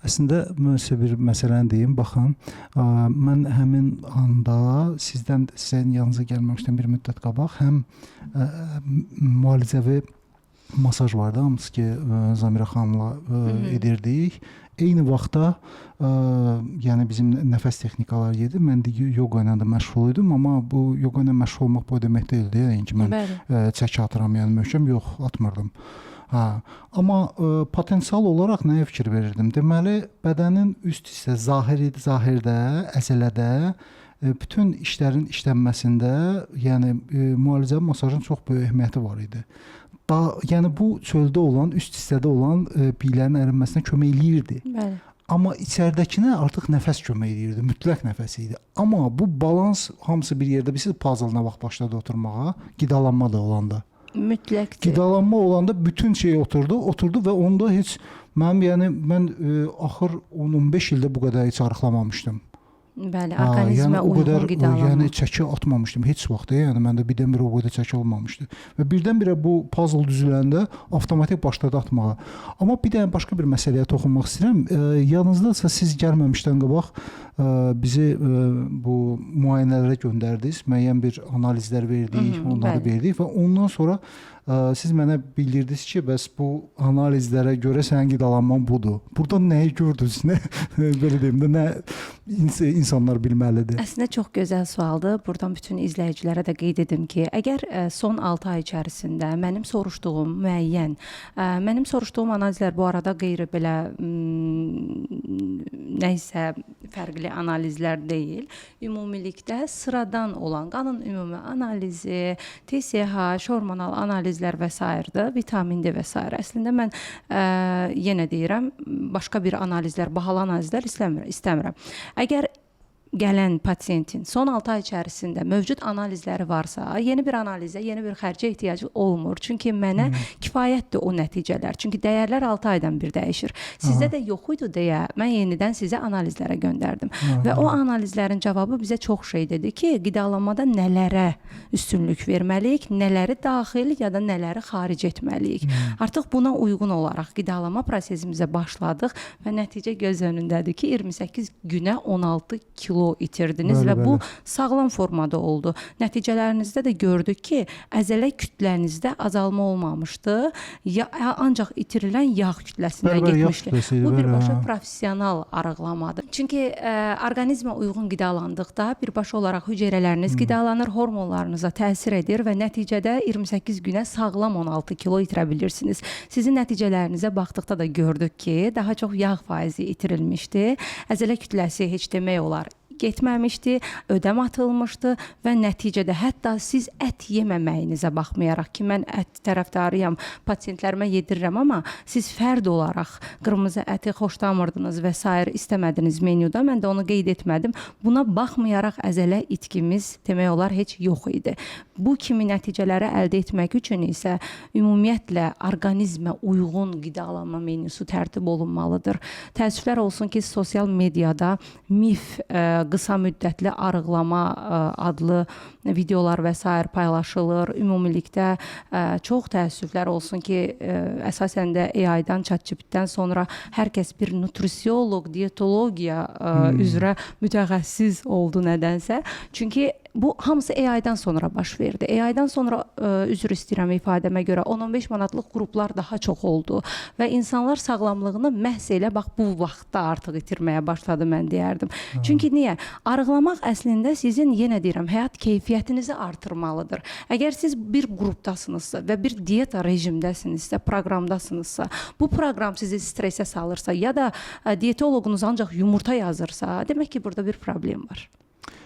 Əslində mən sizə bir məsələni deyim. Baxın, mən həmin anda sizin yanınıza gəlməmişdən bir müddət qabaq həm müalicəvi masaj vardı, hamısı ki Zamirə xanımla edirdik. Eyni vaxtda yəni bizim nəfəs texnikaları gedir. Mən də yoqa ilə də məşğul idim, amma bu yoqa ilə məşğul olmaq bu demək deyildi. Yəni ki, mən çəki atıram, yəni möhkəm, yox, atmırdım. Hə, amma potensial olaraq nəyə fikir verirdim? Deməli, bədənin üst hissə, zahirdə, əzələdə bütün işlərin işlənməsində, yəni müalicəvi masajın çox böyük əhəmiyyəti var idi. Yəni bu çöldə olan, üst hissədə olan biylərin ərinməsinə kömək eləyirdi. Bəli. Amma içəridəkinə artıq nəfəs kömək eləyirdi, mütləq nəfəs idi. Amma bu balans hamısı bir yerdə, bilirsiniz, puzzle nə vaxt başladı oturmağa? Qidalanma da olanda. Mütləqdir. Qidalanma olanda bütün şey oturdu və onda heç mənim, yəni mən axır 10-15 ildə bu qədər heç arıqlamamışdım. Bəli, Ha, orqanizmə yəni o uyğun qədər qidalanma. Yəni çəki atmamışdım heç vaxt. Yəni məndə birdən-birə o qədər çəki olmamışdı. Və birdən-birə bu puzzle düzüləndə avtomatik başladı atmağa. Amma bir dənə başqa bir məsələyə toxunmaq istəyirəm. Yadınızdadırsa siz gəlməmişdən qabaq bizi bu müayinələrə göndərdiniz. Müəyyən bir analizlər verdik, onları verdik və ondan sonra siz mənə bildirdiniz ki, bəs bu analizlərə görə sənin qidalanman budur. Burada nəyi gördünüz? Nə belə deyim də, nə insanlar bilməlidir? Əslində çox gözəl sualdır. Buradan bütün izləyicilərə də qeyd edim ki, əgər son 6 ay içərisində mənim soruşduğum müəyyən, mənim soruşduğum analizlər bu arada qeyri belə nə isə fərqli analizlər deyil. Ümumilikdə sıradan olan qanın ümumi analizi, TSH, hormonal analizlər və sairədir, vitamin D və sairə. Əslində mən yenə deyirəm, başqa bir analizlər, bahalı analizlər istəmirəm. Əgər gələn pasiyentin son 6 ay içərisində mövcud analizləri varsa, yeni bir analizə, yeni bir xərcə ehtiyacı olmur. Çünki mənə kifayətdir o nəticələr. Çünki dəyərlər 6 aydan bir dəyişir. Sizdə də yox idi deyə mən yenidən sizə analizlərə göndərdim. Və o analizlərin cavabı bizə çox şey dedi ki, qidalanmada nələrə üstünlük verməliyik, nələri daxil ya da nələri xaric etməliyik. Artıq buna uyğun olaraq qidalanma prosesimizə başladıq və nəticə göz önündədir ki, 28 günə 16 kilo itirdiniz və bu sağlam formada oldu. Nəticələrinizdə də gördük ki, əzələ kütlənizdə azalma olmamışdı. Ya, ancaq itirilən yağ kütləsində getmişdi. Bu birbaşa professional arıqlamadır. Çünki orqanizmə uyğun qidalandıqda birbaşa olaraq hüceyrələriniz qidalanır, hormonlarınıza təsir edir və nəticədə 28 günə sağlam 16 kilo itirə bilirsiniz. Sizin nəticələrinizə baxdıqda da gördük ki, daha çox yağ faizi itirilmişdi. Əzələ kütləsi heç demək olar getməmişdi, ödəm atılmışdı və nəticədə hətta siz ət yeməməyinizə baxmayaraq ki, mən ət tərəfdarıyam, pasientlərimə yedirirəm, amma siz fərd olaraq qırmızı əti xoşlamırdınız və sair istəmədiniz menyuda, mən də onu qeyd etmədim. Buna baxmayaraq əzələ itkimiz demək olar heç yox idi. Bu kimi nəticələri əldə etmək üçün isə ümumiyyətlə orqanizmə uyğun qidalanma menyusu tərtib olunmalıdır. Təəssüflər olsun ki, sosial mediada mif, qısa müddətli arıqlama adlı videolar və sair paylaşılır. Ümumilikdə çox təəssüflər olsun ki, əsasən də AI-dan, ChatGPT-dən sonra hər kəs bir nutrisioloq, diyetologiya üzrə mütəxəssis oldu nədənsə. Çünki bu hamısı AI-dan sonra baş verdi. AI-dan sonra üzr istəyirəm ifadəmə görə 10-15 manatlıq qruplar daha çox oldu və insanlar sağlamlığını məhz elə bax bu vaxtda artıq itirməyə başladı, mən deyərdim. Çünki niyə? Arıqlamaq əslində sizin, yenə deyirəm, həyat keyfiyyətinizi artırmalıdır. Əgər siz bir qrupdasınızsa və bir dieta rejimdəsinizsə, proqramdasınızsa, bu proqram sizi stressə salırsa ya da diyetoloqunuz ancaq yumurta yazırsa, demək ki, burada bir problem var.